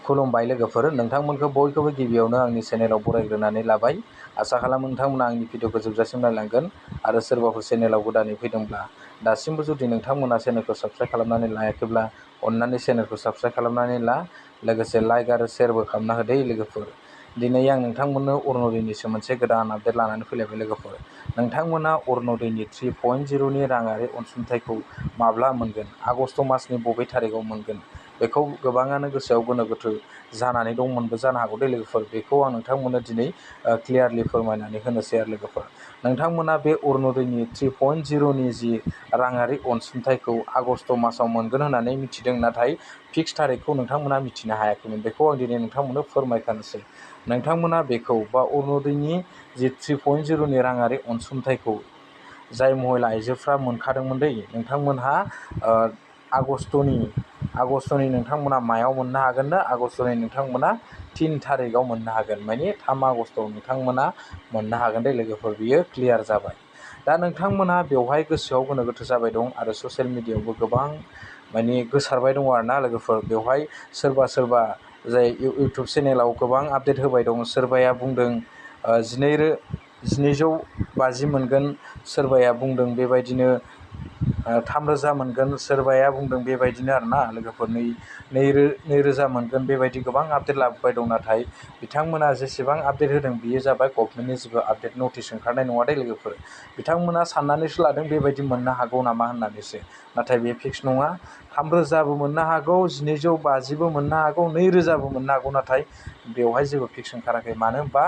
खुलुमबाय लोगोफोर, नोंथांमोनखौ बयखौबो गिबियावनो आंनि चेनेलाव बरायग्रोनानै लाबाय। आसा खालामो नोंथांमोना आंनि भिडिअखौ जोबजासिम नायलांगोन आरो सोरबाफोर चेनेलाव गोदानै फैदोंब्ला दासिमबो जुदि नोंथांमोना चेनेलखौ साबस्क्राइब खालामनानै लायाखैब्ला अन्नानै चेनेलखौ साबस्क्राइब खालामनानै ला, लोगोसे लाइक आरो शेयारबो खालामना होदो लोगोफोर। दिनै आं नोंथांमोननो अरुनदयनिसो मोनसे गोदान आपडेट लानानै फैलायबाय लोगोफोर। नोंथांमोना अरुनदयनि 3.0नि राङारि अनसुंथाइखौ माब्ला मोनगोन, आगस्ट मासनि बबे थारिखआव मोनगोन, बेखौ गोबाङानो गोसोआव गोनो गोथो जानानै दंमोनबो जानो हागौ दे लोगोफोर। बेखौ आं नोंथांमोननो दिनै क्लियारलि फोरमायनानै होनोसै आरो लोगोफोर। नोंथांमोना बे अरुनदयनि 3.0नि जि राङारि अनसुंथाइखौ आगस्ट मासाव मोनगोन होननानै मिथिदों, नाथाय फिक्स थारिखखौ नोंथांमोना मिथिनो हायाखैमोन। बेखौ आं दिनै नोंथांमोननो फोरमायखानोसै। नोंथांमोना बेखौ बा अरुनदयनि जि 3.0नि राङारि अनसुंथाइखौ जाय महिला आइजोफ्रा मोनखादोंमोन दै, नोंथांमोनहा आगस्टनि नोंथांमोना मायाव मोननो हागोन ना, आगस्टनि नोंथांमोना 3 थारिखआव मोननो हागोन, माने 3 आगस्टआव नोंथांमोना मोननो हागोन दे लोगोफोर। बियो क्लियार जाबाय। दा नोंथांमोना बेवहाय गोसोआव गोनो गोथो जाबाय दं आरो ससियेल मिडियायावबो गोबां माने गोसारबाय दङ आरोना लोगोफोर। बेवहाय सोरबा जाय इउटुब चेनेलाव गोबां आपडेट होबाय दं, सोरबाया बुंदों 1250 मोनगोन, सोरबाया बुंदों बेबायदिनो 3000 मोनगोन, सोरबाया बुंदों बेबायदिनो आरोना लोगोफोर 2000 मोनगोन, बेबायदि गोबां आपडेट लाबोबाय दं। नाथाय बिथांमोना जेसेबां आपडेट होदों बेयो जाबाय गभर्नमेन्टनि जेबो आपडेट नटिस ओंखारनाय नङा दे लोगोफोर। बिथांमोना साननानैसो लादों बेबायदि मोननो हागौ नामा होननानैसो, नाथाय बे फिक्स नङा। 3000बो मोननो हागौ, 1250बो मोननो हागौ, 2000बो मोननो हागौ, नाथाय बेवहाय जेबो फिक्स ओंखाराखै। मानो होनबा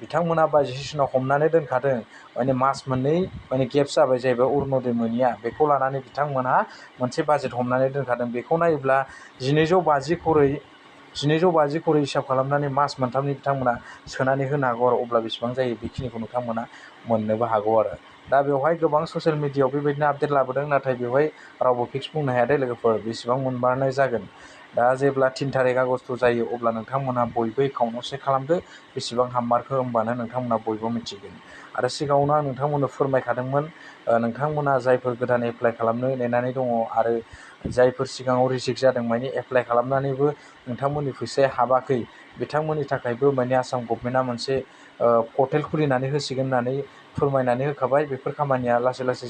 बिथांमोना बाजेटआव हमनानै दोनखादों, माने मास मोननै माने गेप जाबाय जाहैबाय अरुनदय मोनिया। बेखौ लानानै बिथांमोनहा मोनसे बाजेट हमनानै दोनखादों। बेखौ नायोब्ला 1250 खरै हिसाब खालामनानै मास मोनथामनि बिथांमोना सोनानै होनो हागौ आरो अब्ला बेसेबां जायो बेखिनिखौ नोंथांमोना मोननोबो हागौ आरो। दा बेवहाय गोबां ससियेल मिडियायाव बेबायदिनो आपडेट लाबोदों, नाथाय बेवहाय रावबो फिक्स बुंनो हाया दे लोगोफोर बेसेबां मोनबानो जागोन। दा जेब्ला 3 थारिख आगस्ट जायो अब्ला नोंथांमोना बयबो एकाउन्टाव चेक खालामदो बेसेबां हाबमारखो, होमबानो नोंथांमोना बयबो मिथिगोन। आरो सिगाङावनो आं नोंथांमोननो फोरमायखादोंमोन, नोंथांमोना जायफोर गोदानै एप्लाइ खालामनो नेनानै दङ आरो जायफोर सिगाङाव रिजेक्ट जादों, माने एप्लाइ खालामनानैबो नोंथांमोननि फैसाया हाबाखै, बिथांमोननि थाखायबो माने आसाम गभर्नमेन्टआ मोनसे पर्टेल खुलिनानै होसिगोन होननानै फोरमायनानै होखाबाय। बेफोर खामानिया लासै लासै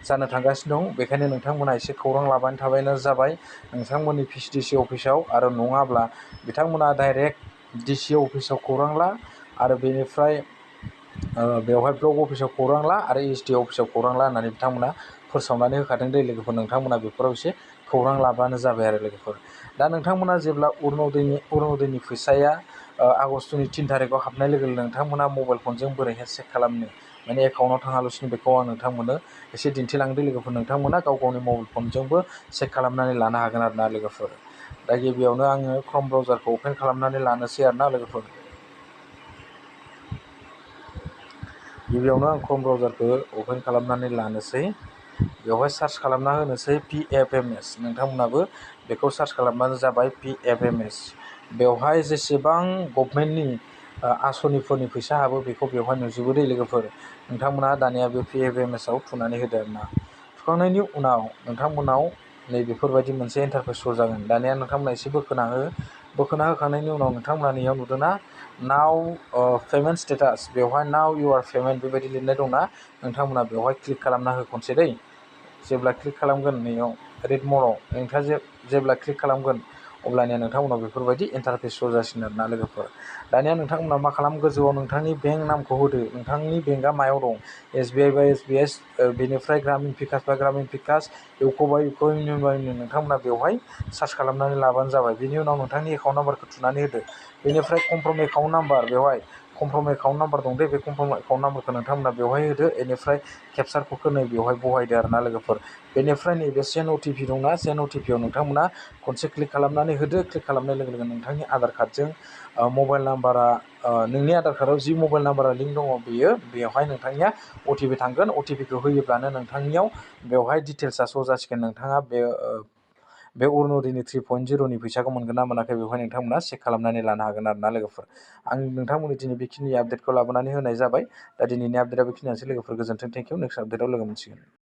जानो थांगासिनो दं। बेखायनो नोंथांमोना एसे खौरां लाबानो थाबायनो जाबाय नोंथांमोननि PCDC अफिसाव, आरो नङाब्ला बिथांमोना डाइरेक्ट DC अफिसाव खौरां ला, आरो बेनिफ्राय बेवहाय ब्लक अफिसाव खौरां ला आरो SD अफिसाव खौरां ला होननानै बिथांमोना फोसावनानै होखादों दे लोगोफोर। नोंथांमोना बेफोराव एसे खौरां लाबानो जाबाय आरो लोगोफोर। दा नोंथांमोना जेब्ला अरुनदयनि फैसाया आगस्टनि 3 थारिखआव हाबनाय लोगो लोगो नोंथांमोना मबाइल फनजों बोरैहाय चेक खालामनो, माने एकाउन्टाव थाङालासिनो, बेखौ आं नोंथांमोननो एसे दिन्थिलांदो लोगोफोर। नोंथांमोना गाव गावनि मबाइल फनजोंबो चेक खालामनानै लानो हागोन आरोना लोगोफोर। दा गिबियावनो आङो क्रोम ब्राउजारखौ अपेन खालामनानै लानोसै आरोना लोगोफोर। गिबियावनो आं क्रोम ब्राउजारखौ अपेन खालामनानै लानोसै। बेवहाय सार्च खालामना होनोसै PFMS। नोंथांमोनाबो बेखौ सार्च खालामबानो जाबाय PFMS। बेवहाय जेसेबां गभर्नमेन्टनि आसनिफोरनि फैसा हाबो बेखौ बेवहाय नुजोबो दे लोगोफोर। नोंथांमोना दानिया बे PFMS आव थुनानै होदो आरोना। थुखांनायनि उनाव नोंथांमोनाव नैबेफोरबायदि मोनसे इन्टारफेस शो जागोन। दानिया नोंथांमोना एसे बोखोना होखांनायनि उनाव नोंथांमोना नैयाव नुदोंना नाउ पेमेन्ट स्टेटास, बेवहाय नाउ इउआर पेमेन्ट बेबायदि लिरनाय दंना, नोंथांमोना बेवहाय क्लिक खालामना होखनोसै दै। जेब्ला क्लिक खालामगोन नैयाव रेड मराव नोंथाङा जेब्ला क्लिक खालामगोन अब्लानिया नोंथांमोनाव बेफोरबायदि इन्टारफेस शो जासिगोन आरोना लोगोफोर। दानिया नोंथांमोना मा खालाम, गोजौआव नोंथांनि बेंक नामखौ होदो। नोंथांनि बेंकआ मायाव दं, SBI बा SBI, बेनिफ्राय ग्रामिन भिकास बा ग्रामिन भिकास, इउक' बा इउक' इउनियन बा इउनियन, नोंथांमोना बेवहाय सार्च खालामनानै लाबानो जाबाय। बेनि उनाव नोंथांनि एकाउन्ट नाम्बारखौ थुनानै होदो। बेनिफ्राय कनफार्म एकाउन्ट नाम्बार, बेवहाय कनफार्म एकाउन्ट नाम्बार दं दे, बे कनफार्म एकाउन्ट नाम्बारखौ नोंथांमोना बेवहाय होदो। बेनिफ्राय केपचार क'डखौ नै बेवहाय बहायदो आरोना लोगोफोर। बेनिफ्राय नैबे सेन्ड OTP दंना, सेन्ड OTP आव नोंथांमोना खनसे क्लिक खालामनानै होदो। क्लिक खालामनाय लोगो लोगो नोंथांनि आधार कार्डजों मबाइल नाम्बारा, नोंनि आधार कार्डआव जि मबाइल नाम्बारा लिंक दङ बेवहाय नोंथांनिया OTP थांगोन। OTPखौ होयोब्लानो नोंथांनियाव बेवहाय डिटेल्सआ श' जासिगोन। नोंथाङा बे अरुनदयनि 3.0नि फैसाखौ मोनगोन ना मोनाखै बेवहाय नोंथांमोना चेक खालामनानै लानो हागोन आरोना लोगोफोर। आं नोंथांमोननि दिनै बेखिनि आपडेटखौ लाबोनानै होनाय जाबाय। दा दिनैनि आपडेटआ बेखिनियानोसै लोगोफोर। गोजोन्थों, थेंक इउ। नेक्स्ट आपडेटआव लोगो मोनसिगोन।